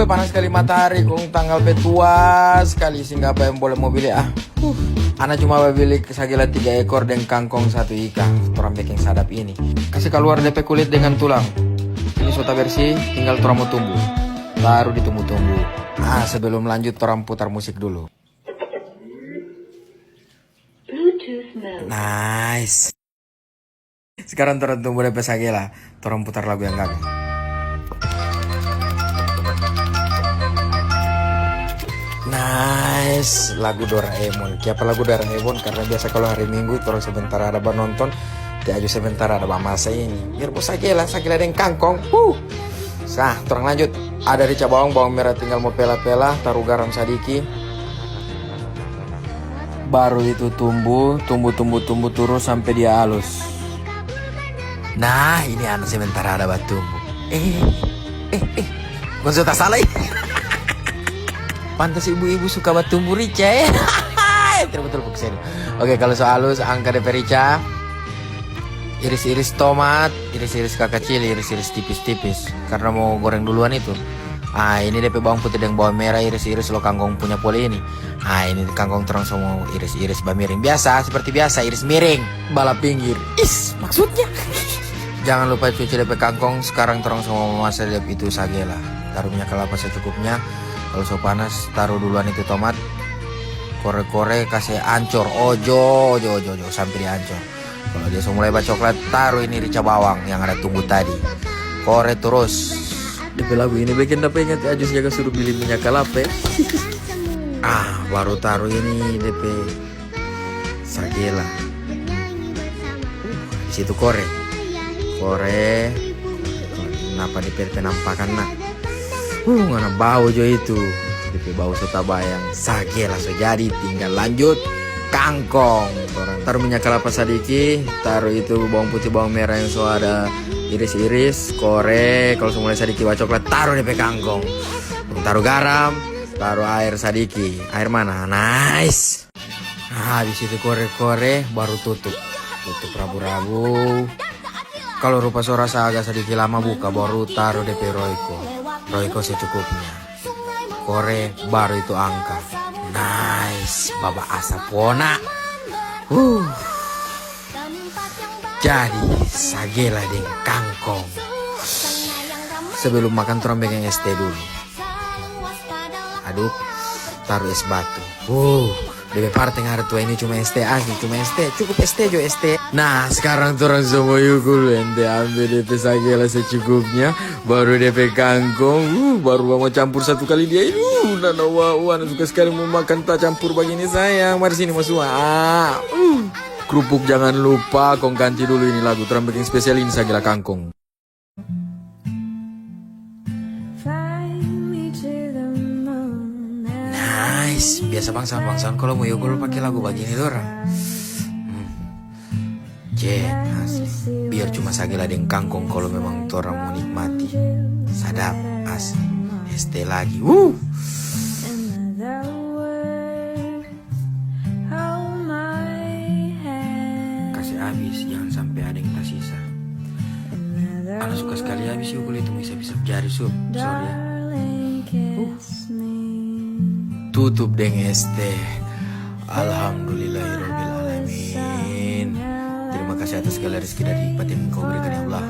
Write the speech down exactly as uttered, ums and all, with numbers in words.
Panas skali matahari, kong tanggal pe tua skali, singga apa yang boleh mo bili, ah. Uh. Ana cuma babili sagela tiga ekor deng kangkong satu ika, torang beking sadap ini. Kase kaluar de pe kulit dengan tulang. Ini so tabersih, tinggal torang mo tumbu. Taru di tumbu-tumbu. Ah, sebelum lanjut, torang putar musik dulu. Nice. Sekarang torang tumbu de pe sagela. Torang putar lagu yang gaga. Nice, lagu Doraemon. Kiapa lagu Doraemon? Karena biasa kalau hari Minggu torang sebentar ada banonton, te aju sebentar ada bamasa ini. Biar mo sagela, sagela deng kangkong. Huh. Sah, torang lanjut. Ada rica bawang, bawang merah tinggal mo pela-pela, taru garam sadiki. Baru itu tumbu, tumbu, tumbu, tumbu turus sampe dia alus. Nah, ini ana sementara ada batumbu. Eh, eh, eh, kong so tasala, eh. Pantas ibu-ibu suka batumbu rica, eh. Betul-betul fokus ini. Oke, kalau so alus, angka de pe rica. Iris-iris tomat, iris-iris kakacili, iris-iris tipis-tipis. Karena mo goreng duluan itu. Ah, ini de pe bawang putih deng bawang merah, iris-iris lo kangkong punya poli ini. Ah, ini kangkong torang so mo iris-iris bamiring. Biasa, seperti biasa, iris miring. Bala pinggir. Is, maksudnya? Jangan lupa cuci de pe kangkong, sekarang torang so mo mamasak de pe itu sagela. Taru minyak kelapa secukupnya. Kalau so panas, taru duluan itu tomat. Kore-kore, kase ancor. Ojo, ojo, ojo, ojo, sampe dia ancor. Kalau dia so mulai bacoklat, taru ini rica bawang yang ada tumbu tadi. Kore turus. De pe lagu ini bikin dapa ingat Ajus jaga suruh bili minyak kalape. Ah, baru taru ini de pe sagela. Di situ kore. Kore. Napa de pe penampakan, nak? Uh, ngana bau jo itu. De pe bau so tabayang. Sagela so jadi, tinggal lanjut kangkong. Torang taru minyak kelapa sadiki, taru itu bawang putih, bawang merah yang so ada iris-iris, kore, kalau so mulai sadiki bacoklat, taru de pe kangkong. Taru garam, taru aer sadiki. Aer mana? Nice. Nah, habis itu kore-kore, baru tutup. Tutup rabu-rabu. Kalau rupa so rasa agak sadiki lama buka, baru taru de pe Royco. Royco secukupnya. Kore, baru itu angka. Nice, baba asap ona. Huh. Jadi, sagela deng kangkong. Sebelum makan, torang beking es teh dulu. Aduk, taru es batu. Wow, de pe parteng hari tua ini cuma es teh asli, cuma es teh, cukup es teh jo es teh. Nah, sekarang torang so mo yukul, ente ambe de pe sagela secukupnya, baru de pe kangkong, uh, baru mo campur satu kali dia ini, uh, nana wa, wa, nana suka sekali mo makan ta campur bagini sayang, mari sini mo sua. Ah, uh. Krupuk jangan lupa, kong ganti dulu ini lagu, torang beking spesial ini sagela kangkong. Nice, biasa bangsawan-bangsawan kalau mo yogol pake lagu bagini dorang. Hmm. Jen, asli. Biar cuma sagela deng kangkong kalau memang torang mo nikmati. Sadap, asli. Es teh lagi. Wuh. Kase abis, jangan sampe ada yang tasisa. Ana suka skali abis yogurt itu mo isap-isap jari, sup. Sorry ya. Uh. Tutup deng es teh. Alhamdulillahirabbil alamin. Terima kasih atas segala rezeki dan nikmat yang Engkau berikan, ya Allah.